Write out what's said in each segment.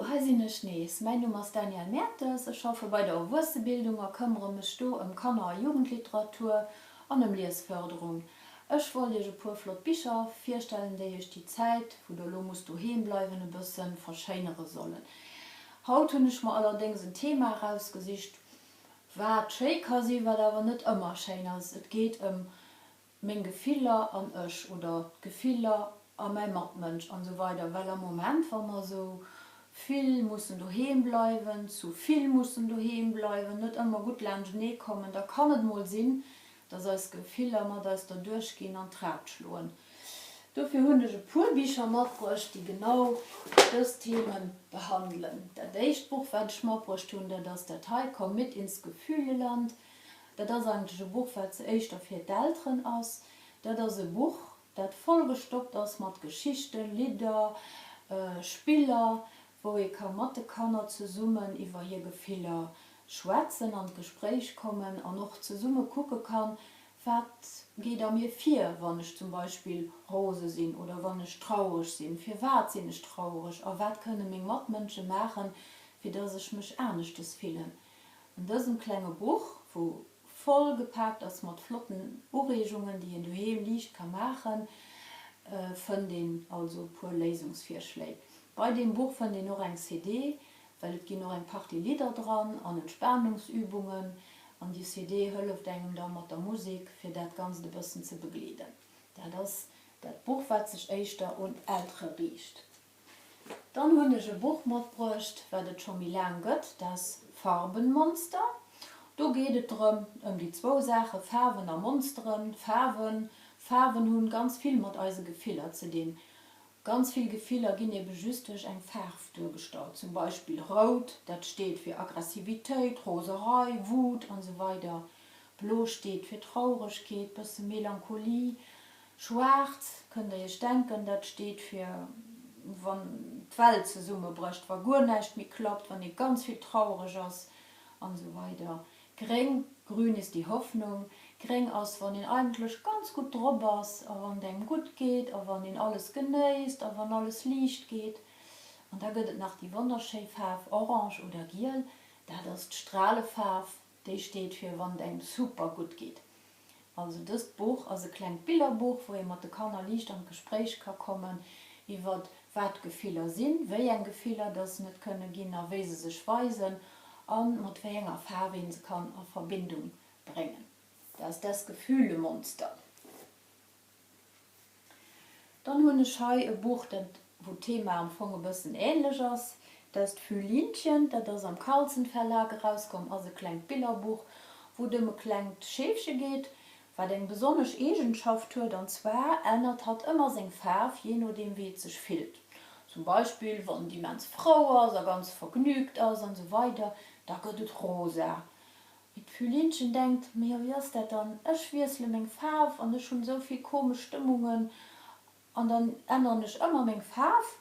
hei sinn ech nees. Mäin Numm ass Danièle Mertes, ech schaffe bei der Erwuessebildung a këmmere mech do ëm Kanner a Jugendliteratur an ëm Liesfërderung. Ech wollt iech e puer flott Bicher virstellen, déi iech déi Zäit, wou der elo musst doheem bleiwen, e bësse verschéinere sollen. Haut hunn ech mer allerdéngs en Thema erausgesicht, wat schéi ka sinn, wat awer net ëmmer schéin ass. Et geet ëm meng Gefiller an ech oder d'Gefiller a mäi Matmënsch an esou weider Well am Moment, wa mer esou vill mussen doheem bleiwen, zu vill mussen doheem bleiwen, net ëmmer gutt laanschtenee kommen, da kann et mol sinn, dass eis Gefiller mat eis derduerch ginn an d'Rad schloen. Dofir hunn ech e puer Bicher matbruecht, déi genau dës Themen behandelen. Dat éischt Buch, wat ech matbruecht hunn, dat ass dat hei, Komm mit ins Gefühleland. Dat ass eigentlech e Buch, wat éischter fir d'Elteren ass. Dat ass e Buch, dat vollgestoppt ass mat Geschichten, Lidder, Spiller, wou ee ka mat de Kanner zesummen iwwer hir Gefiller schwätzen, an d'Gespréich kommen an och zesumme kucke kann, Wat geet a mir vir, wann ech zum Beispill rose sinn oder wann ech traureg sinn? Firwat sinn ech traureg a wat kënne meng Matmënsche maachen, fir dass ech mech aneschtes fillen? An dësem klenge Buch, wou voll gepaakt ass mat flotten Ureegungen, déi een doheem liicht ka maachen, fënnt een also e puer Léisungsvirschléi. Bei deem Buch fënnt een och eng CD, well et ginn och eng Partie Lidder dran an Entspanungsübungen. An déi CD hëlleft engem da mat der Musek, fir dat Ganzt e bëssen ze begleeden. Dat ass dat Buch, wat sech éischter un Eltere riicht. Dann hunn ech e Buch matbruecht, wat et scho méi laang gëtt, Das Farbenmonster. Do geet et drëm, ëm déi zwou Saache Faarwen a Monsteren. Faarwen, Faarwen hunn ganz vill mat eise Gefiller ze dinn. Ganz vill Gefiller ginn ebe just duerch eng Faarf duergestallt. Zum Beispill rout, dat steet fir Aggressivitéit, Roserei, Wut an esou weider. Blo steet fir Trauregkeet, bësse Melancholie. Schwaarz, kënnt der iech denken, dat steet fir wann d'Welt zesummebrécht, wa guer näischt méi klappt, wann ee ganz vill trauereg ass an esou weider. Gréng, grün ist die Hoffnung, gréng ass wann een eigentlech ganz gutt drop ass a wann et engem gutt geet a wann een alles genéisst a wann alles liicht geet. An da gëtt et nach déi wonnerschéi Faarf orange oder giel, dat ass d'Stralefaarf, déi steet fir wann et engem super gutt geet. Also dëst Buch ass e klengt Billerbuch, wou ee mat de Kanner liicht an d'Gespréich ka kommen iwwert wat Gefiller sinn, wéi eng Gefiller dass en et kënne ginn a wéi se sech weisen a mat wéi enger Faarf een se kann a Verbindung bréngen. Dat ass Das Gefühlemonster. Dann hunn ech hei e Buch, dat wou d'Thema am Fong e bëssen ähnlech ass, dat ass d'Fühlinchen. Dat ass am Carlsen Verlag erauskomm, ass e klengt Billerbuch, wou et ëm e klengt Scheefche geet, wat eng besonnesch Eegenschaft huet, an zwar ännert hatt ëmmer seng Faarf, jee nodeem wéi et sech fillt. Zum Beispill wann et immens frou ass a ganz vergnügt ass an esou weider, da gëtt et rosa. Mee d'Fühlinchen denkt, Mee wéi ass dat dann? Ech wiessele meng Faarf an ech hunn esou vill komesch Stëmmungen an dann änneren ech ëmmer meng Faarf.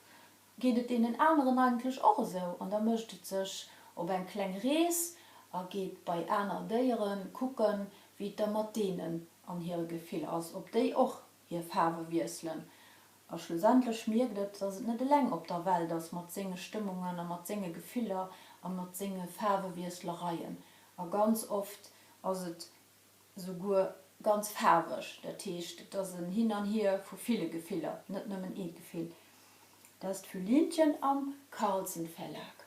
Geet et deenen aneren eigentlech och esou? An da mécht et sech op eng kleng Rees a geet bei aner Déiere kucken, wéi et da mat deenen an hire Gefiller ass, ob déi och hir Faarwe wiesselen. A schlussendlech mierkt et, dass et net eleng op der Welt ass mat senge Stëmmungen a mat senge Gefiller a mat senge Faarwewiesslereien. A ganz oft ass et souguer ganz faarweg, dat heescht, et ass en Hin an Hier vu ville Gefiller, net nëmmen ee Gefill. Dat ass d'Fühlinchen am Carlsen Verlag.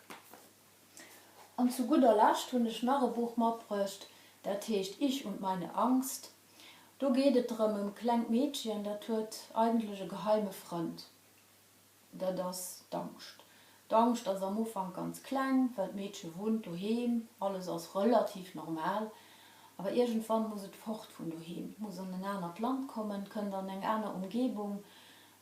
An zu gudder Lescht hunn ech nach e Buch matbruecht, dat heescht Ich und meine Angst. Do geet et drëm, ëm e klengt Meedchen, dat huet eigentlech e geheime Frënd, dat ass d'Angscht. D'Angscht ass am Ufank ganz kleng, well d'Meedche wunnt doheem, alles ass relativ normal. Awer iergendwann muss et fort vun doheem, muss an en anert Land kommen, kënnt an eng aner Umgebung.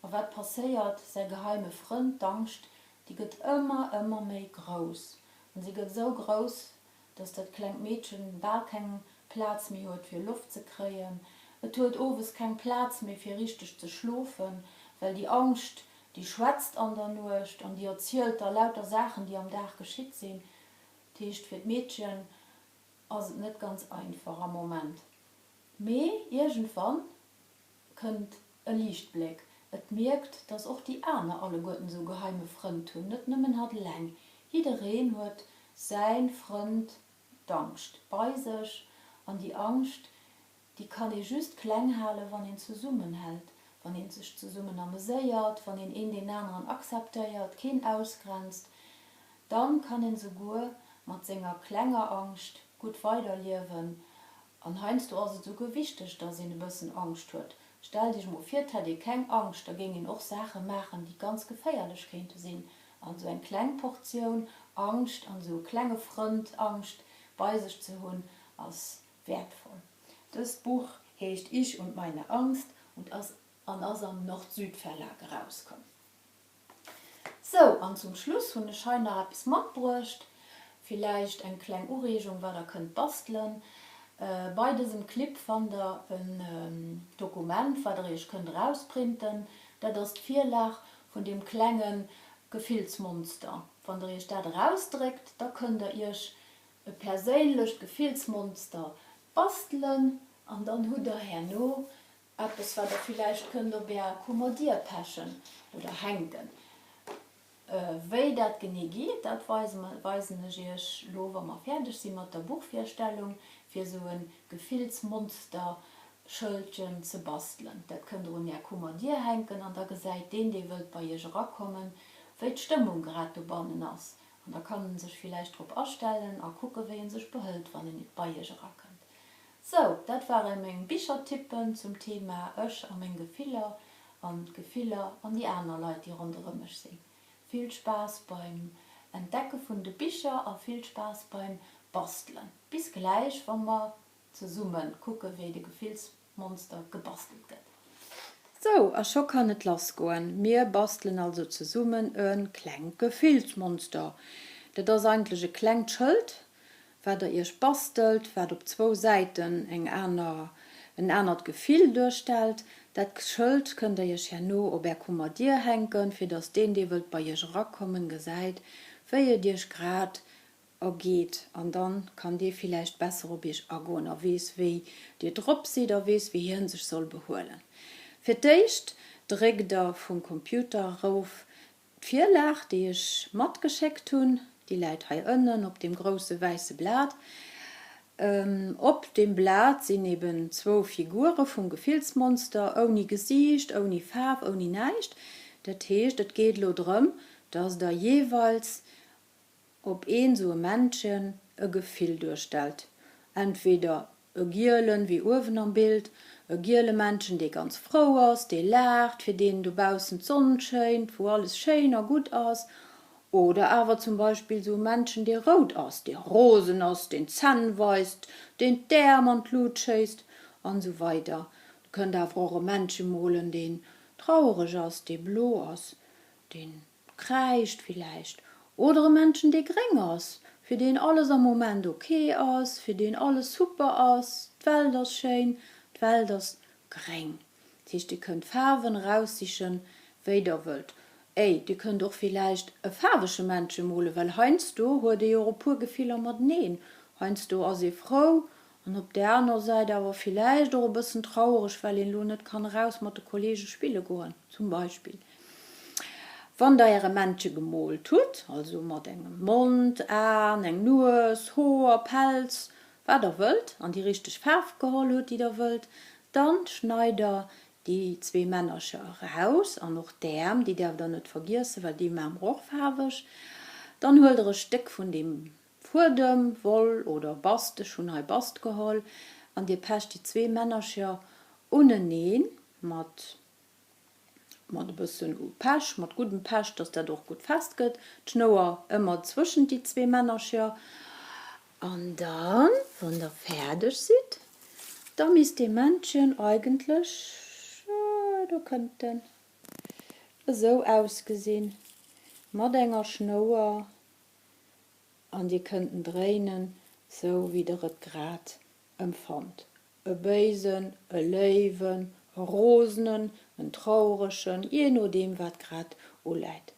A wat passéiert? Säi geheime Frënd, d'Angscht, déi gëtt ëmmer, ëmmer méi grouss. An si gëtt esou grouss, dass dat klengt Meedchen bal keng Plaz méi huet fir Loft ze kréien. Et huet owes keng Plaz méi fir richteg ze schlofen, well déi Angscht, déi schwätzt an der Nuecht an déi erzielt da lauter Saachen, déi am Dag geschitt sinn. Dat heescht, fir d'Meedchen ass et net ganz einfach am Moment. Mee iergendwann kënnt e Liichtbléck, Et mierkt, dass och déi aner alleguerten esou geheime Frënd hunn, net nëmmen hatt eleng. Jiddereen huet säin Frënd d'Angscht bei sech an déi Angscht, déi kann ee just kleng halen, wann een zesummenhält, wann ee sech zesummen ameséiert, wann een een deen aneren akzeptéiert, keen ausgrenzt. Dann kann een souguer mat senger klenger Angscht gutt weiderliewen An heiansdo ass et esouguer wichteg, dass een e bëssen Angscht huet. Stellt Iech mol vir, et hätt ee keng Angscht, da géing een och Saache maachen, déi ganz geféierlech kéinte sinn. Also eng kleng Portioun Angscht an esou e klenge Frënd Angscht bei sech ze hunn, ass wäertvoll. Dëst Buch heescht Ich und meine Angst und ass an ass am Nord-Süd-Verlag erauskomm. Sou, an zum Schluss hunn ech hei nach eppes matbruecht, villäicht eng kleng Ureegung wat der kënnt bastelen. Bei dësem Clip fannt der en Dokument wat der iech kënnt erausprinten. Dat ass d'Virlag vun deem klenge Gefillsmonster. Wann der iech dat erausdréckt, da kënnt der iech e perséinlecht Gefillsmonster bastelen an dann hutt der herno Eppes wat der villäicht kënnt op är Kummerdier pechen oder hänken. Wéi dat genee geet, dat weisen ech iech lo wa mer fäerdeg si mat der Buchvirstellung, fir esou e Gefillsmonster-Schëldchen ze bastelen. Dat kënnt der un är Kummerdier hänken an da gesäit deen, dee wëllt bei iech erakommen, wéi d'Stëmmung grad dobannen ass. An da kann en sech villäicht drop astellen a kucke wéi en sech behëlt, wann en bei iech erakënnt. Sou, dat ware meng Bichertippen zum Thema Ech a meng Gefiller an d'Gefiller an déi aner Leit, déi ronderëm mech sinn. Vill Spaass beim Entdecke vun de Bicher a vill Spaass beim Bastelen. Bis gläich, wa mer zesumme kucke wéi de Gefillsmonster gebastelt gëtt. Sou, a scho kann et lass goen. Mir bastelen also zesummen e klengt Gefillsmonster. Dat ass eigentlech e klengt Schëld, wat der iech bastelt, wat op zwou Säiten eng aner, en anert Gefill duerstellt. Dat Schëld kënnt der iech herno op är Kummerdier hänken, fir dass deen, dee wëllt bei iech erakommen, gesäit, wéi et iech grad ergeet. An dann kann dee villäicht besser op iech agoen a weess, wéi dir drop sidd a weess, wéi hien sech soll behuelen. Fir d'éischt dréckt der vum Computer erof D'Virlag, déi ech matgeschéckt hunn, déi läit hei ënnen op deem grousse wäisse Blat. Op deem Blat sinn eben zwou Figure vum Gefillsmonster, ouni Gesiicht, ouni Faarf, ouni näischt. Dat heescht, et geet elo drëm, dass Der jeeweils op een sou e Männchen e Gefill duerstellt, entweder e gielen, wéi uewen am Bild, e giele Männchen, dee ganz frou ass, dee laacht, fir deen dobaussen d'Sonn schéint, wou alles schéin a gutt ass, oder awer zum Beispill sou e Männchen, dee rout ass, dee rosen ass, deen d'Zänn weist, deen d'Äerm an d'Lut schéisst, an esou weider. Der kënnt awer och e Männche molen, deen trauereg ass, dee blo ass, deen Kräischt villäicht. Oder e Männchen dee gréng ass, fir deen alles am Moment ok ass, fir deen alles super ass, d'Welt ass schéin, d'Welt ass gréng. Dat heescht dir kënnt Faarwen eraussichen wéi der wëllt. Ey, dir kënnt och villäicht e faarwege Männche molen, well heiansdo huet ee jo och e puer Gefiller mateneen. Heiansdo ass ee frou An op där aner Säit awer villäicht och e bëssen trauereg, well een elo net kann eraus mat de Kollege spille goen, zum Beispill. Wann der äre Männche gemoolt hutt, also mat engem Mond, Aen, eng Nues, Hoer, Pelz, wat der wëllt, an déi richteg Faarf geholl hutt, déi der wëllt, dann schneit der déi zwee Männercher eraus an och d'Äerm, déi däerft der net vergiessen, well déi maache mer och faarweg. Dann huelt der e Stéck vun deem Fuedem, Woll oder Bast, ech hunn hei Bast geholl, an dir pecht déi zwee Männercher uneneen mat mat e bëssen Pech, mat guddem Pech, dass dat och gutt fest gëtt, d'Schnouer ëmmer zwëschent déi zwee Männercher, an dann, wann der fäerdeg sidd, da misst dee Männchen eigentlech, do kënnt en, esou ausgesinn, mat enger Schnouer. An dir kënnt en dréinen, sou wéi der et grad emfannt, e béisen, e léiwen, e rosenen, en trauregen, jee nodeem wat grad uläit.